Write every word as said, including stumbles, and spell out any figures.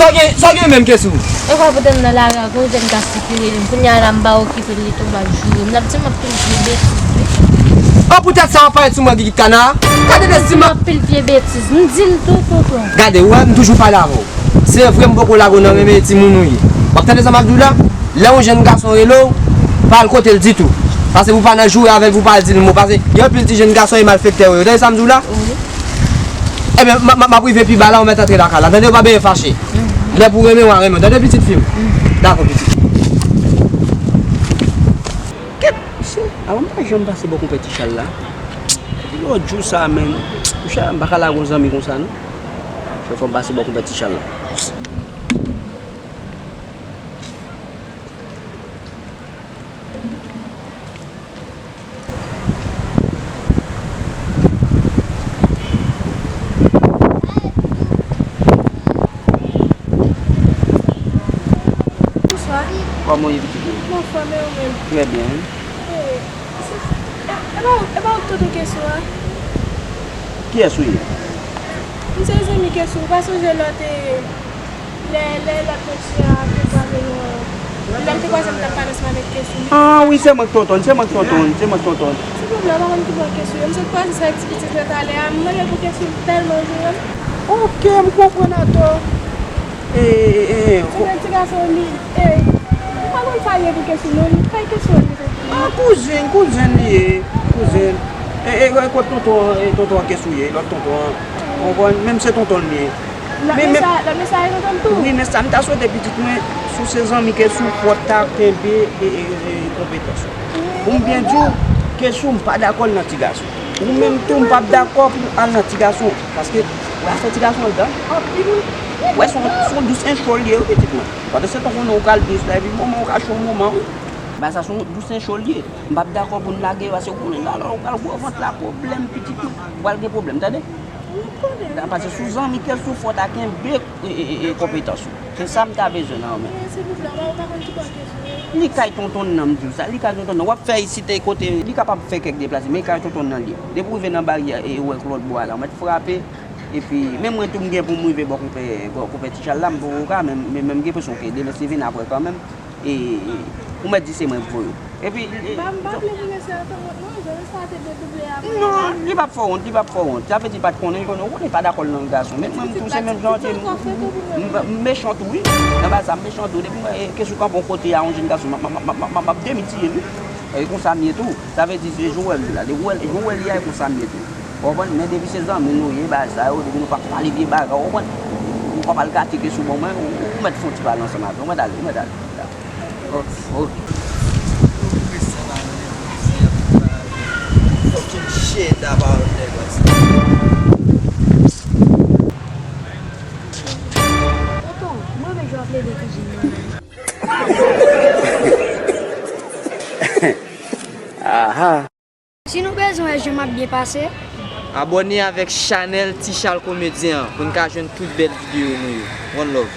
Sa w gen, sa w gen menm, Kesou? E kwa poutèt m nan lari a, gon jèn gason ki rele m. Kounye a la, m pa okipe l, li tonbe ap joure m. L ap di m ap pil vye betiz, wi. O, poutèt sa w ap parèt sou mwen, Gigit Kana. Gade de si m ap pil vye betiz. M di l tou, tonton. Gade, ou wè, m toujou pale avè w. Se vre, m poko lage w nan men, men timoun ou ye. W ap tande sa m ap di w la? Lè yon jèn gason rele w, pa al kote l ditou. Pase pou w pa nan joure avè l, pou w pa al di l mo. Pase gen anpil ti jèn gason e malfektè yo ye. Ou tande sa m di w la? Wi. Ebyen, m, m, m ap rive pi ba la, ou mèt antre lakay la. Tande, ou pa bezwen fache. Lè pou renmen, w a renmen. Tande, pitit fi m? Dakò, pitit. Kèt, mesye, avan m pa janm pase bò konpè Ti Chal la. Depi lòt jou sa, menm, monchè, m pa ka lage yon zanmi konsa, non. Fò m pase bò konpè Ti Chal la. Bonswa. Kòman w ye, pitit mwen? M anfòm, e ou menm? Trè byen. E, se, e, e pa, e pa ou k tonton Kesou a? Kiyès ou ye? M se zanmi Kesou, ou pa sonje lòt, e, Lè, lè lòt mesye a te kwaze nou, lè m te kwaze m t ap pale ansanm avèk Kesou. Ah wi, se mwen k tonton, se mwen k tonton, se mwen k tonton. Silvouplè, ou pa konn ki bò Kesou ye. M sot kwaze sa ak ti pitit la talè a, m mande l pou Kesou, li tèlman joure m. Ok, m konprann atò. E, e, e, e, se de ti gason li, e, m pa konn sa l ye pou Kesou, non, li kay Kesou an li rete. Ah, kouzin, kouzin li ye, kouzin. E, e, e, kot tonton, e, tonton an Kesou ye, lòt tonton an, ou konprann, menm se tonton l li ye. Lòt mesye a, lòt mesye a e tonton l tou? Wi, men sa m ta swete pitit mwen, si w se zanmi Kesou, fò w ta kenbe, e, e, e, konpetans ou. Pou m byen di w, Kesou, m pa dakò l nan ti gason. Ou menm tou, m p ap dakò pou w al nan ti gason. Paske, w wè afè ti gason anndan? Anpil, wi. W wè, se yon, se yon dous en cho l ye, wi, pitit mwen. Pandan se tan konnen w pral dous la, epi moman w ka cho moman, wi. Bagay sa se yon dous en cho l ye. M p ap dakò pou n lage yo, paske w konnen la, lè w pral gwo vant la, pwoblèm, pitit ou pral gen pwoblèm, tande? Paske si w zanmi Kesou, fò w ta kenbe, e, e, e, e, konpetans ou. Se sa m ta bezwen nan ou menm. Li kay tonton l nan, m di w sa, li kay tonton l nan. W ap fè isit e kote, li kapab fè kèk deplase, men li kay tonton l nan li ye. Depi w rive nan baryè e ou wè k lòt bò a la, ou mèt frape. Epi, menm mwen tou, m gen pou m rive bò konpè, bò konpè Ti Chal la, m poko ka, men, men, men m gen enpresyon ke demen si vin apre kanmenm. E, e, ou mèt di se mwen k voye w. Epi, e, m pa, m pa vle pou mesye a fè wont non, jan mesye a te dedouble a. Non, li p ap fè wont, li p ap fè wont. Sa vle di l pa t konnen, li konnen, ou konnen li pa dakò l nan gason. Men mwen, m tou, se menm jan an, m, m mechan tou, wi. Nan bagay sa, m mechan tou. Depi mwen, e, Kesou kanpe yon kote a, yon jèn gason, m, m ap demitiye l, wi. E konsa m ye tou. Sa vle di, se jan w wè m la, depi w wè, jan w wè li a, e konsa m ye tou. Ou konprann? Men depi se zanmi nou ye, bagay sa yo, depi nou p ap pale vye bagay, ou konprann? Ou p ap al gate Kesou ban mwen, ou, ou, ou mèt fè yon ti pale ansanm avè l, ou mèt ale, ou mèt ale. Ok, ok. Fucking shit, that about that was. Tonton, mwen menm jan w ap leve kizin mwen. Aha. Si nou bezwen wè jan m ap byen pase, abòne avèk chanèl Ti Chal Komedyen an pou n ka jwenn tout bèl videyo nou yo. One love.